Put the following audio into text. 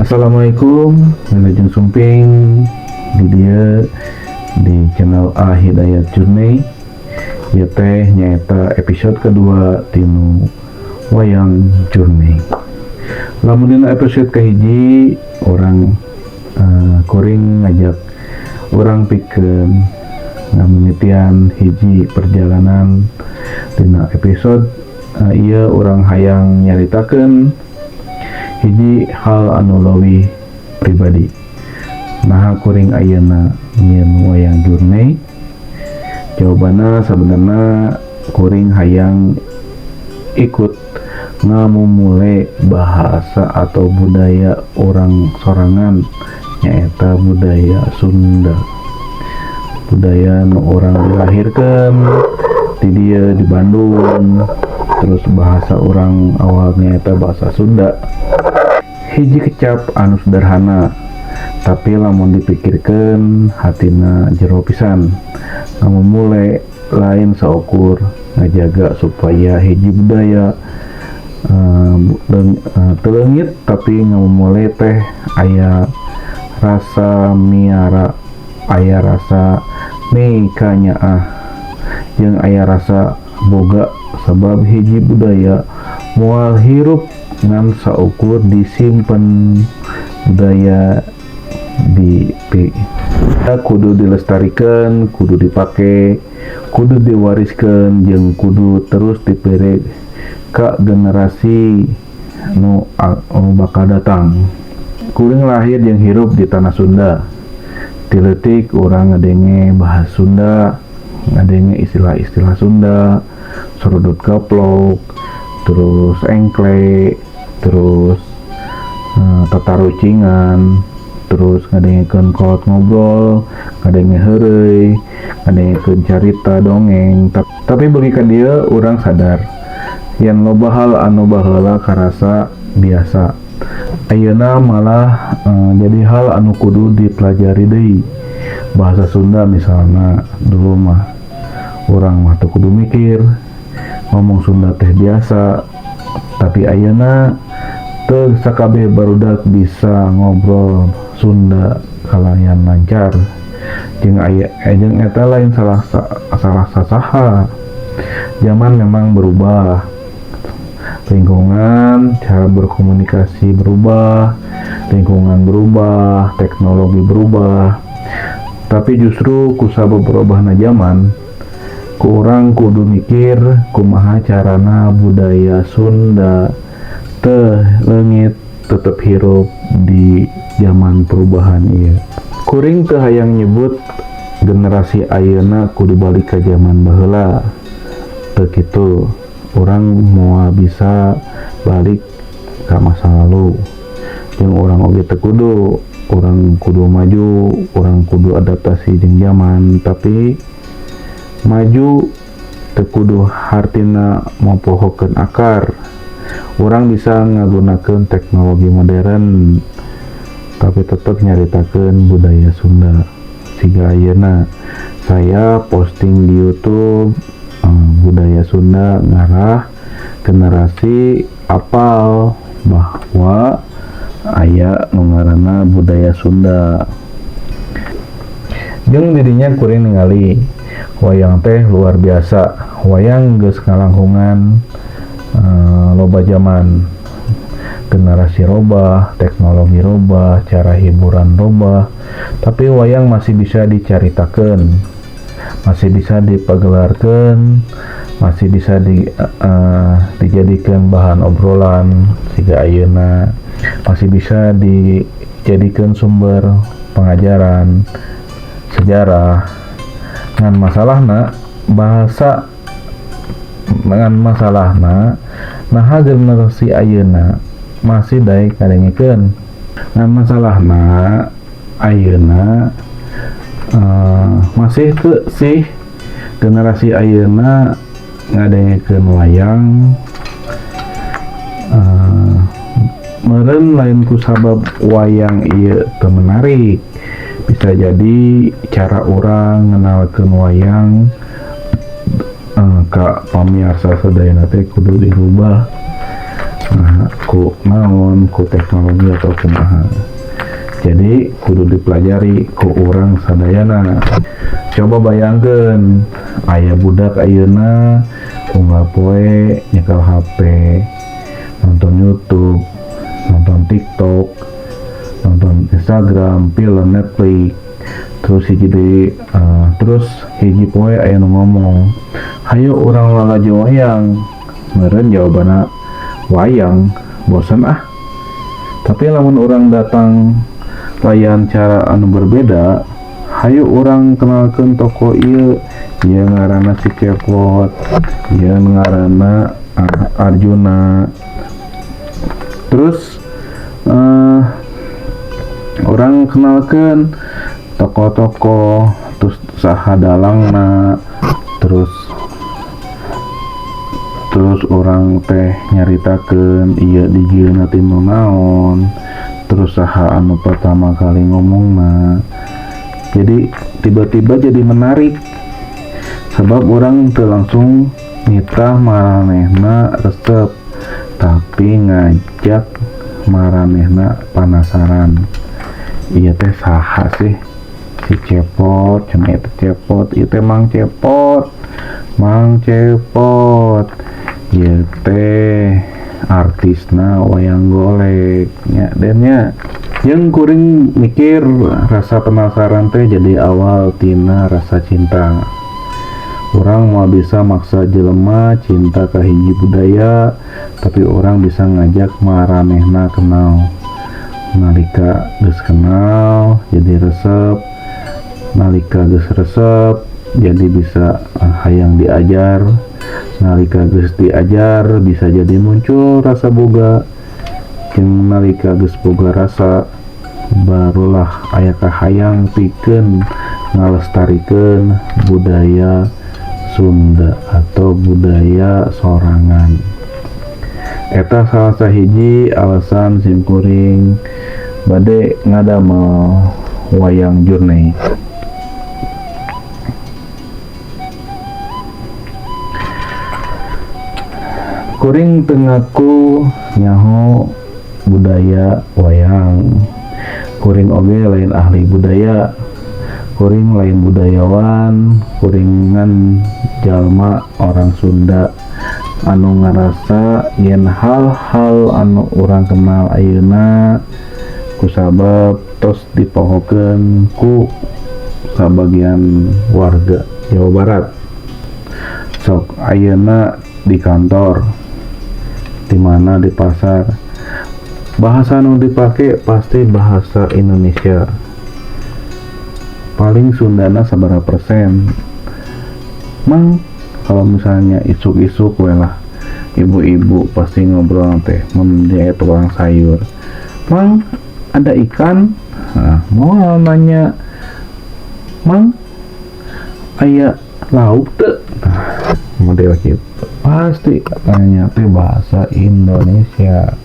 Assalamualaikum, Wilujeng Sumping di dieu di channel A Hidayat Journey. Ieu teh nyaeta episode kedua tinu Wayang Journey. Lamun dina episode kahiji urang kuring ngajak urang pikeun ngamimitian hiji perjalanan, dina episode ieu urang hayang nyaritakeun hiji hal anu leuwih pribadi. Naha kuring ayeuna nyieun Wayang Journey? Jawabanna sebenarnya kuring hayang ikut ngamumule bahasa atau budaya urang sorangan, nyaeta budaya Sunda, budaya nu urang dilahirkan di dieu di Bandung, terus bahasa urang awalnya eta bahasa Sunda. Hiji kecap anu sederhana, tapi lamun dipikirkan hatina jero pisan. Ngamumule lain saukur ngajaga supaya hiji budaya teu leungit, tapi ngamumule teh aya rasa miara, aya rasa mikanyaah, jeung aya rasa boga, sebab hiji budaya moal hirup ngan saukur disimpen. Budaya di kudu dilestarikan, kudu dipake, kudu diwariskan, jeung kudu terus dipere ka generasi nu bakal datang. Kuring lahir jeung hirup di tanah Sunda. Ti leutik urang ngadenge bahasa Sunda, ngadenge istilah-istilah Sunda, surudut gaplok, terus engkle, terus tatarucingan, terus ngadengekeun kolot ngobrol, ngadenge heureuy, ngadengekeun carita dongeng. Tapi bagi ka dieu urang sadar yen loba hal anu baheula karasa biasa ayeuna malah jadi hal anu kudu dipelajari deui. Bahasa Sunda misalna, dulu mah urang mah teu kudu mikir, ngomong Sunda teh biasa, tapi ayeuna teu sakabeh barudak bisa ngobrol Sunda kalayan lancar. Jeung aya jeung eta lain salah salah sasaha, zaman memang berubah, lingkungan, cara berkomunikasi berubah, lingkungan berubah, teknologi berubah. Tapi justru kusabab berubahna zaman, ku urang kudu mikir kumaha carana budaya Sunda teu leungit, tetep hirup di zaman perubahan ieu. Kuring teu hayang nyebut generasi ayeuna kudu balik ka zaman baheula, teu kitu. Urang moal bisa balik ka masa lalu, jeung urang oge teu kudu. Urang kudu maju, urang kudu adaptasi jeung zaman, tapi maju teu kudu hartina mopohokeun akar. Urang bisa ngagunakeun teknologi modern tapi tetep nyaritakeun budaya Sunda. Siga ayeuna saya posting di YouTube budaya Sunda, ngarah generasi apal bahwa aya nu ngaranna budaya Sunda. Jeung didinya kuring ningali wayang teh luar biasa. Wayang geus ngalangkungan loba zaman, generasi robah, teknologi robah, cara hiburan robah, tapi wayang masih bisa dicaritakeun, masih bisa dipagelarkeun, masih bisa dijadikan bahan obrolan siga ayeuna, masih bisa dijadikan sumber pengajaran sejarah. Ngan masalahna bahasa, ngan masalahna naha generasi ayeuna masih daek ngadengekeun. Ngan masalahna ayeuna masih teu sih generasi ayeuna ngadengekeun wayang? Meureun lain kusabab wayang ieu teu menarik, bisa jadi cara urang ngenalkeun wayang ka pamiarsa sadayana teh kudu dirubah. Nah, Ku naon, ku teknologi atau kumaha. Jadi kudu dipelajari ku urang sadayana. Coba bayangkeun aya budak ayeuna unggal poe nyekel HP, nonton YouTube, nonton TikTok, nonton Instagram, film Netflix. Terus hiji deui, terus hiji poe aya nu ngomong, "Hayu urang lalajo wayang." Meureun jawabanna, "Wayang, bosen ah." Tapi lamun urang datang layan cara anu berbeda, "Hayu urang kenalkeun tokoh ieu, ieu ngaranna si Cepot, ieu ngaranna Arjuna." Terus urang kenalkeun tokoh-tokoh, terus saha dalangna, terus terus urang teh nyaritakeun ieu dijieunna tina naon, terus saha anu pertama kali ngomongna. Jadi tiba-tiba jadi menarik sebab urang teu langsung nitah maranehna resep, tapi ngajak maranehna penasaran, "Ieu teh saha sih si Cepot?" Cenah, "Ieu teh Cepot, ieu teh Mang Cepot, Mang Cepot ieu teh artisna wayang golek nya." Den nya jeung kuring mikir rasa penasaran teh jadi awal tina rasa cinta. Urang moal bisa maksa jelema cinta ka hiji budaya, tapi urang bisa ngajak maranehna kenal. Nalika geus kenal jadi resep, nalika geus resep jadi bisa hayang diajar, nalika geus diajar bisa jadi muncul rasa boga, jeung nalika geus boga rasa barulah aya kahayang pikeun ngalestarikeun budaya Sunda atau budaya sorangan. Eta salah sahiji alasan sim kuring bade ngadamel Wayang Journey. Kuring teu ngaku nyaho budaya wayang. Kuring oge lain ahli budaya, kuring lain budayawan. Kuring ngan jalma orang Sunda anu ngarasa yen hal-hal anu urang kenal ayeuna kusabab tos dipohokeun ku sabagian warga Jawa Barat. Sok ayeuna di kantor, di mana, di pasar, bahasa nu dipake pasti bahasa Indonesia. Paling Sundana sabaraha persen? Mang, kalau misalnya isuk-isuk we lah, ibu-ibu pasti ngobrol teh mun dia tukang sayur, "Mang, ada ikan?" Nah, mau nanya, "Mang, aya lauk teu?" Nah, model gitu pasti tanya teh bahasa Indonesia.